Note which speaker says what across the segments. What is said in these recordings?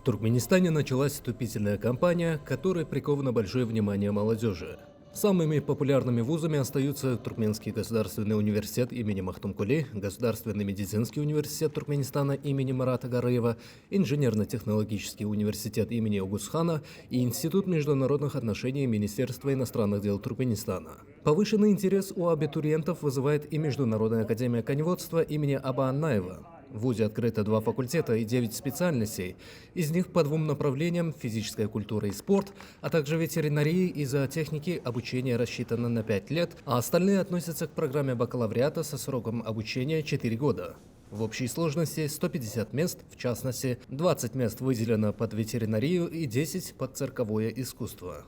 Speaker 1: Туркменистане началась вступительная кампания, к которой приковано большое внимание молодежи. Самыми популярными вузами остаются Туркменский государственный университет имени Махтумкули, Государственный медицинский университет Туркменистана имени Марата Гарыева, Инженерно-технологический университет имени Огузхана и Институт международных отношений Министерства иностранных дел Туркменистана. Повышенный интерес у абитуриентов вызывает и Международная академия коневодства имени Аба Аннаева. В ВУЗе открыто два факультета и 9 специальностей. Из них по двум направлениям – физическая культура и спорт, а также ветеринарии и зоотехники обучение рассчитано на 5 лет, а остальные относятся к программе бакалавриата со сроком обучения 4 года. В общей сложности 150 мест, в частности, 20 мест выделено под ветеринарию и 10 под цирковое искусство.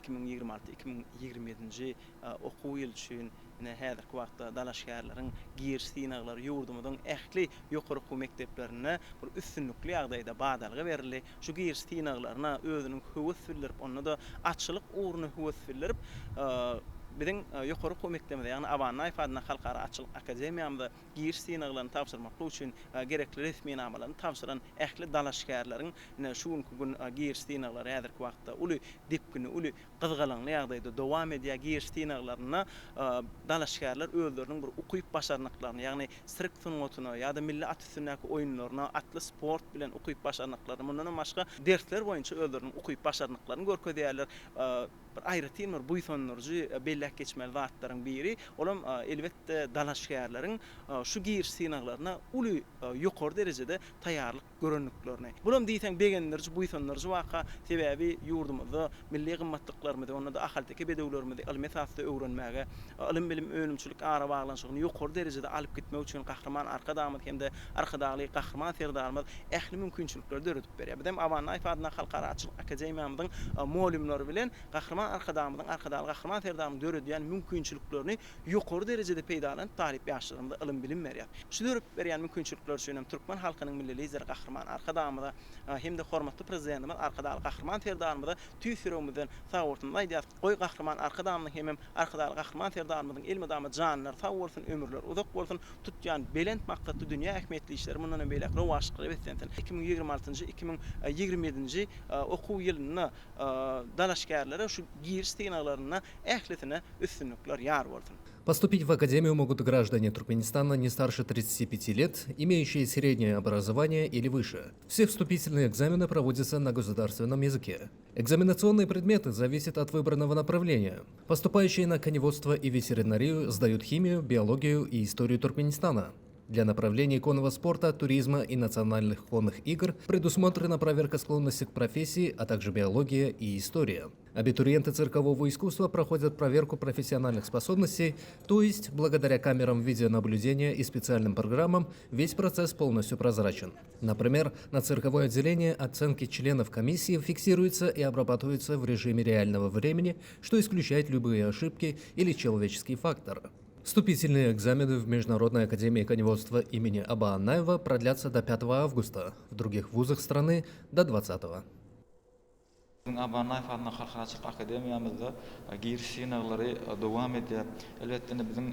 Speaker 2: 2026, 2027-nji okuw ýyly üçin ine häzirki wagtda dalaşgärleriň giriş synaglary ýurdumyzyň ähli ýokary okuw mekdeplerinde bir üstünlikli ýagdaýda badalga berildi. Şu giriş synaglaryna özüniň höwes bildirip, onda-da atçylyk ugruna höwes bildirip, biziň ýokary okuw mekdebimize, ýagny Aba Annaýew adyndaky Halkara atçylyk akademiýamyza giriş synaglaryny tabşyrmaklyk üçin gerekli resminamalaryny tabşyran ähli dalaşgärleriň ine şu günki gün giriş synaglary häzirki wagtda uly depginli, uly gyzgalaňly ýagdaýda dowam edýär. Giriş synaglarynda dalaşgärler özleriniň bir ukyp-başarnyklaryny, ýagny sirk sungatyna ýa-da milli at üstündäki oýunlaryna, atly sport bilen ukyp-başarnyklaryny, mundanam başga dersler boýunça özleriniň ukyp-başarnyklaryny görkezýärler. Bir aýratyn bir buýsandyryjy belläp geçmeli zatlaryň biri, olam elbetde dalaşgärleriň şu giriş synaglaryna uly ýokary derejede taýýarlyk görendiklerini. Bulam diýseň begendiriji, buýsandyryjy waka, sebäbi ýurdumyzda milli gymmatlyklarymyzy, onda-da ahalteke bedewlerimizi ylmy esasda öwrenmäge, ylym-bilim, önümçilik arabaglanyşygyny ýokary derejede alyp gitmek üçin Gahryman Arkadagymyz hem-de Arkadagly Gahryman Serdarymyz ähli mümkinçilikleri döredip berýär. Bizem Aba Annaýew adyndaky Halkara atçylyk akademiýamyzyň mugallymlary bilen Gahryman Arkadagymyzyň, Arkadagly Gahryman Serdarymyzyň döredýän mümkinçiliklerini ýokary derejede peýdalanyp, talyp ýaşlarymyza ylym-bilim berýär. Şu dörüp berýän mümkinçilikler üçin hem türkmen halkynyň Milli Lideri Gahryman Arkadagymyza hem-de hormatly Prezidentimiz Arkadagly Gahryman Serdarymyza tüýs ýüregimizden sagbolsunymyzy aýdýarys. Goý, Gahryman Arkadagymyzyň hemem Arkadagly Gahryman Serdarymyzyň elmydama janlary sag bolsun, ömürleri uzak bolsun, tutýan belent maksatly dünýä ähmiýetli işleri mundan hem beýläk rowaçlyklara beslensin. 2026-njy, 2027-nji okuw ýylynda dalaşgärlere şu giriş synaglarynda ählisine üstünlikler ýar bolsun.
Speaker 1: Поступить в академию могут граждане Туркменистана не старше 35 лет, имеющие среднее образование или выше. Все вступительные экзамены проводятся на государственном языке. Экзаменационные предметы зависят от выбранного направления. Поступающие на коневодство и ветеринарию сдают химию, биологию и историю Туркменистана. Для направлений конного спорта, туризма и национальных конных игр предусмотрена проверка склонности к профессии, а также биология и история. Абитуриенты циркового искусства проходят проверку профессиональных способностей, то есть благодаря камерам видеонаблюдения и специальным программам весь процесс полностью прозрачен. Например, на цирковое отделение оценки членов комиссии фиксируются и обрабатываются в режиме реального времени, что исключает любые ошибки или человеческий фактор. Вступительные экзамены в Международной академии коневодства имени Аба Аннаева продлятся до 5 августа, в других вузах страны – до 20 -го.
Speaker 3: Biziň Aba Annaýew adyndaky Halkara atçylyk akademiýamyzda giriş synaglary dowam edýär. Elbetde, indi biziň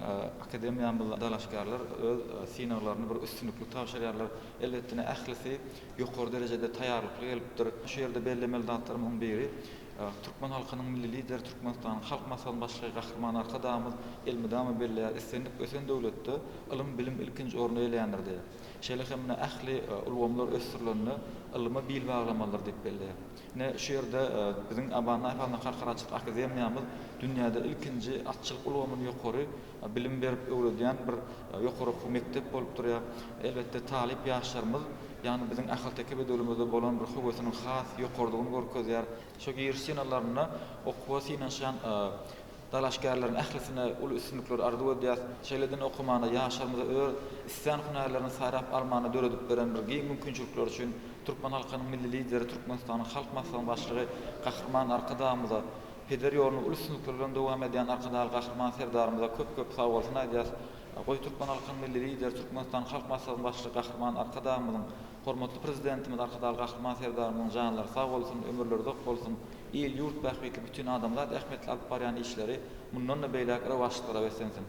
Speaker 3: akademiýamyzda dalaşgärler öz synaglaryny bir üstünlikli tabşyrýarlar. Elbetde, indi ählisi ýokary derejede taýýarlykly gelipdir. Şu ýerde bellemeli zatlarymyzyň biri, türkmen halkynyň Milli Lideri, Türkmenistanyň Halk Maslahatynyň Başlygy Gahryman Arkadagymyz elmydama belleýär, islendik ösen döwletde ylym-bilim ilkinji orny eýeleýändir diýýär. Şeýle hem ine ähli ulgamlar ösdürilende ylyma bil baglamalydyr diýip belleýär. Ine şu ýerde biziň Aba Annaýew adyndaky Halkara atçylyk akademiýamyz dünýäde ilkinji atçylyk ulgamyny ýokary bilim berip öwredýän bir ýokary okuw mekdep bolup durýar. Elbetde talyp ýaşlarymyz ýagny biziň ahalteke bedewlimizde bolan bir höwesiniň has ýokarydygyny görkezýär. Şu giriş synaglarynda okuwa synanyşýan Dalaşgärleriň ählisine uly üstünlikleri arzuw edýäs. Şeýle-de okamana ýaşlarymyza öz islän hünärlerini saýlap almana döredip beren bir giň mümkinçilikleri üçin türkmen halkynyň Milli Lideri Türkmenistanyň Halk Maslahatynyň Başlygy Gahryman Arkadagymyza, peder ýoluny uly üstünlikler bilen dowam edýän Arkadagly Gahryman Serdarymyza köp-köp sagbolsun aýdýas. Goý türkmen halkynyň Milli Lideri Türkmenistanyň Halk Maslahatynyň Başlygy Gahryman Arkadagymyzyň, hormatly Prezidentimiz Arkadagly Gahryman Serdarymyzyň janlary sag bolsun, ömürleri uzak bolsun! Il-ýurt bähbitli bütin adamzat ähmiýetli alyp barýan işleri mundan-da beýläk rowaçlyklara beslensin!